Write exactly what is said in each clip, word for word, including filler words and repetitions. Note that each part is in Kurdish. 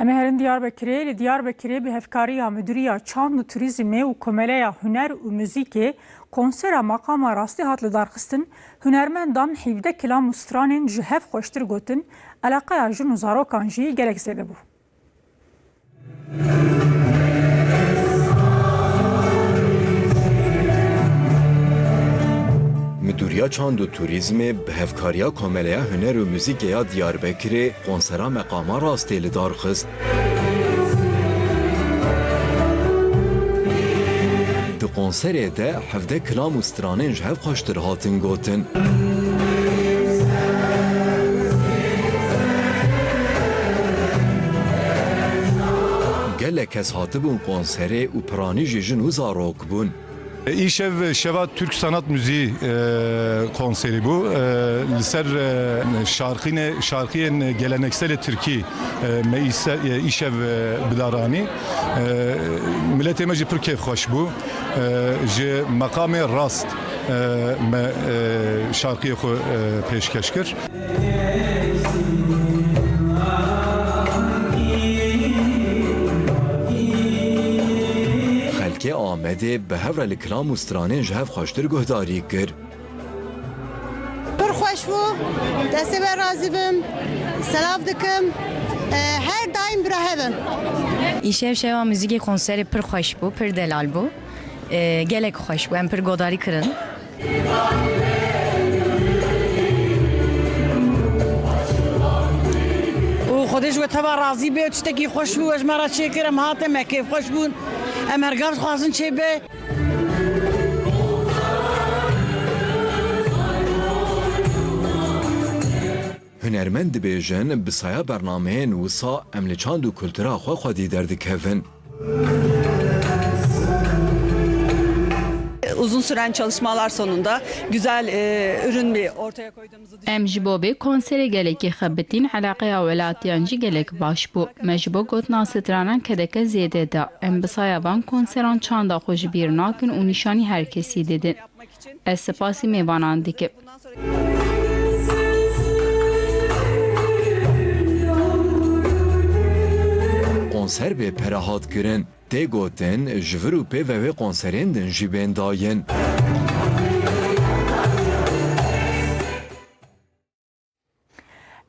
Em ê herin Diyarbekirê. Li Diyarbekirê bi hevkariya Midûriya Çand û Turîzmê û Komeleya Huner û Muzîkê konsera Meqama Rastê hat lidarxistin. Hunermendan hevdeh kilam û stranên ji hev xweştir gotin. Eleqeya jin û zarokan jî gelek zêde bû. Midûriya Çand û Turîzmê bi hevkariya Komeleya Huner û Muzîkê ya Diyarbekirê konsera Meqama Rastê li dar xist. Di konserê de hevdeh kilam û stranên ji hev xweştir hatin gotin. Gelek kes hatibûn konserê û piranî jî jin û zarok bûn. Îşev şeva Türk Sanat Müziği, e, konserî bû. E, li ser, e, şarkîne-, şarkiyên gelenekselê Tirkî, e, me îse-, e, îşev, e, bi dar anî. E, miletê me jî pir kêfxweş bû. E, ji meqamê rast, e, me, e, şarkiyê xwe, e, pêşkeş kir. Xelkê Amedê bi hev re li kilam û stranên ji hev xweştir guhdarî kir. Pir xweş bû. Destê we razî bim. Selav dikim. E, her daîm bi re hev in. Îşev şeva muzîkê konserê pir xweş bû, pir delal bû. E, gelek xweş bû. Em pir godarî kirin. Û Xwedê ji we teva razî be, tiştekî xweş bû, we ji me re çêkir, em hatin, me kêfxweş bûn. Em her gav dixwazin çêbe. Hunermend dibêjin, bi saya bernameyên wisa em li çand û kultura xwe xwedî derdikevin. Uzun süren çalışmalar sonunda güzel, e, ürün bir ortaya koyduğumuzu düşünüyorum. Em ji bo vê konserê gelekî xebitîn, eleqeya welatiyan jî gelek baş bû. Me ji bo gotina stranan kedeke zêde da. Em bi saya van konseran çanda xwe ji bîr nakin û nîşanî her kesî didin. Ez spasî mêvanan dikim. Konser bê pere hat kirin. Tê gotin, ji vir û pê ve wê konserên din jî bên dayîn.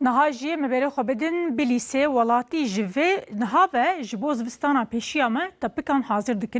Niha jî me berê xwe bidin Bilîsê, welatî ji vê niha ve ji bo zivistana pêşiya me tepikan hazir dikin.